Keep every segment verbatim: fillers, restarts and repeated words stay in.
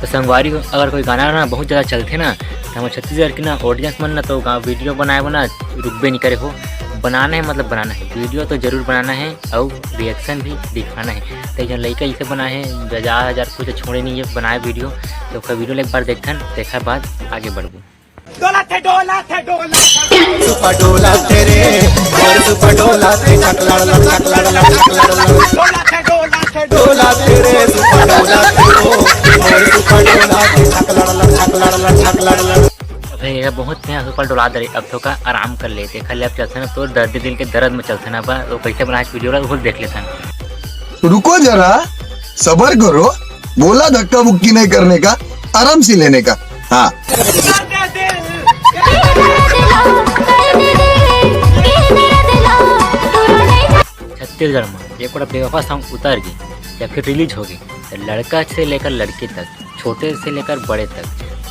संगवारी हो, अगर कोई गाना ना बहुत ज़्यादा चलथे ना, तो हमर छत्तीसगढ़ के ना audience मन ना तो गा-, video बनाए बर ना रुकबे नहीं करे हो। बनाना है, मतलब बनाना है, video तो जरूर बनाना है, और reaction भी दिखाना है। तो एक झन लइका इसे बनाए है, जा, जा, कुछ छोड़े नहीं है, बनाए video। तो ओकर video ला एक बार देखथन, तेखर बाद आगे बढ़बो। डोला थे, डोला थे, डोला थे। सुपर डोला तेरे, और सुपर डोला थे, टकलड़ लड़, टकलड़ लड़, टकलड़ लड़। डोला थे, डोला थे, डोला थे रे, सुपर डोला थे ओ, और सुपर डोला थे, टकलड़ लड़, टकलड़ लड़, टकलड़ लड़। अबे, ये बहुत नया सुपर डोला दे रे, अब तो का आराम कर ले, देखा ले, अब चलथन ना, तोर दर्द दिल के दर्द में चलथन ना, बा, वो कैसे बनाए video ला, वो देख लेथन। रुको जरा, सबर करो, बोला धक्का मुक्की नहीं करने का, आराम से लेने का। हाँ। छत्तीसगढ़ में एक बड़ा बेवफा song उतर गई या फिर release हो गई, तो लड़का से लेकर लड़की तक, छोटे से लेकर बड़े तक,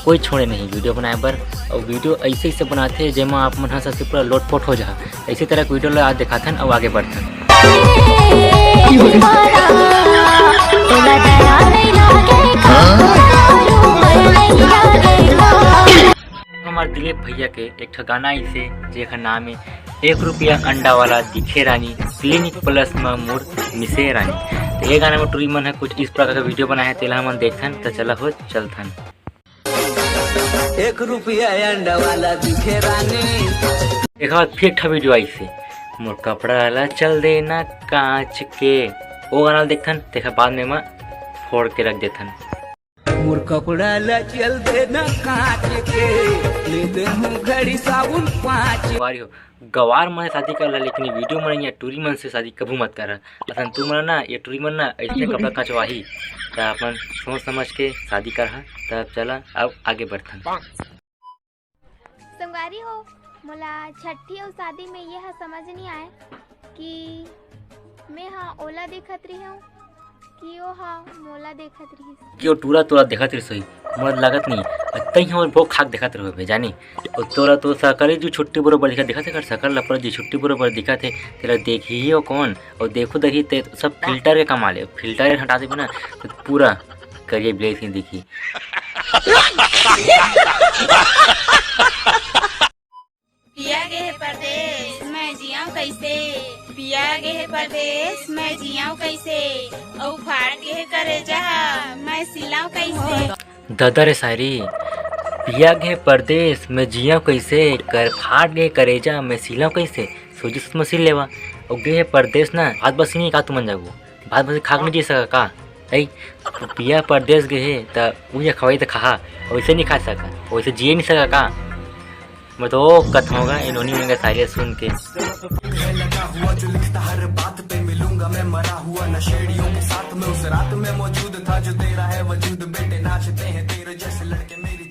कोई छोड़े नहीं video बनाए बर। और video ऐसे ऐसे बनाथे, जेमा आप मन हंस हंस के पूरा लोटपोट हो जा। इसी तरह के video ला आज दिखाथन और आगे बढ़थन। हमारे दिलीप भैया के एक ठो गाना आइसे, जेकर नाम है एक रुपया अंडा वाला दिखे रानी, Clinic Plus में मोर मिसे रानी। तो ये गाना में टूरी मन है कुछ इस प्रकार का video बनाया है, तेला हमन देखथन। तो चला हो, चलथन। एक रुपया अंडा वाला दिखे रानी। एक बार फिर एक ठा video आइसे, मोर कपड़ा ला चल देना कांच के, वो गाना ला देखथन, तेखर बाद में मैं फोड़ के रख देथन। मोर कपड़ा ला चल देना कांच के, ले दे हूँ घड़ी साबुन पाँच। वारी हो, गवार मन शादी कर ला, लेकिन ये video मन या टूरी मन से शादी कभू मत कर। असन तू मन ना, ये टूरी मन ना, ऐसे कपड़ा कचवाही, त अपन सोच समझ के शादी कर हा। तब चला, अब आगे बढ़थन। संगवारी हो, मोला छट्ठी अउ शादी में ये ह समझ नहीं आए कि मैं ह ओला देखत रही हूँ कि ओ ह मोला देखत रहिस। कि ओ टूरा तोला देखत रहिस होही, मोला लागत नहीं। तई हमर भोग खाक देखत रहो बे जानी। ओ तोरा तो सकल ही जो छुट्टी बरोबर दिखत, देखत है कर सकल लपड़ जी छुट्टी बरोबर दिखत है, तेला देखी ही ओ कौन? और देखो देखी ते सब filter के कमाल है, filter हटा देबे ना तो पूरा करिया बिलाई सी दिखी। पिया गे हे परदेस, मैं जियंव कइसे? पिया गे हे परदेस, मैं जियंव कइसे? अउ फाट गे हे करेजा, मैं सिलंव कइसे? ददा रे सायरी, पिया गे हे परदेस, मैं जियंव कइसे? कर फाट गे हे करेजा, मैं सिलंव कइसे? सोजी सुत म सिल लेवा। अउ गे हे परदेस ना, भात बस नहीं का तुमन जागो? भात बस खाक नहीं जी सका का? ऐ, पिया परदेस गे हे, त उही खवाई त खाहा, वैसे नहीं खा सका, वैसे जिए नहीं सका का? मैं तो ओ कथौं गा, ए नोनी मन के सायरी सुन के। लगा हुआ जो लिखता हर बात पे मिलूंगा मैं मरा हुआ नशेड़ियों के साथ में। उस रात में मौजूद था जो तेरा है वजूद, बेटे नाचते हैं तेरे जैसे लड़के मेरी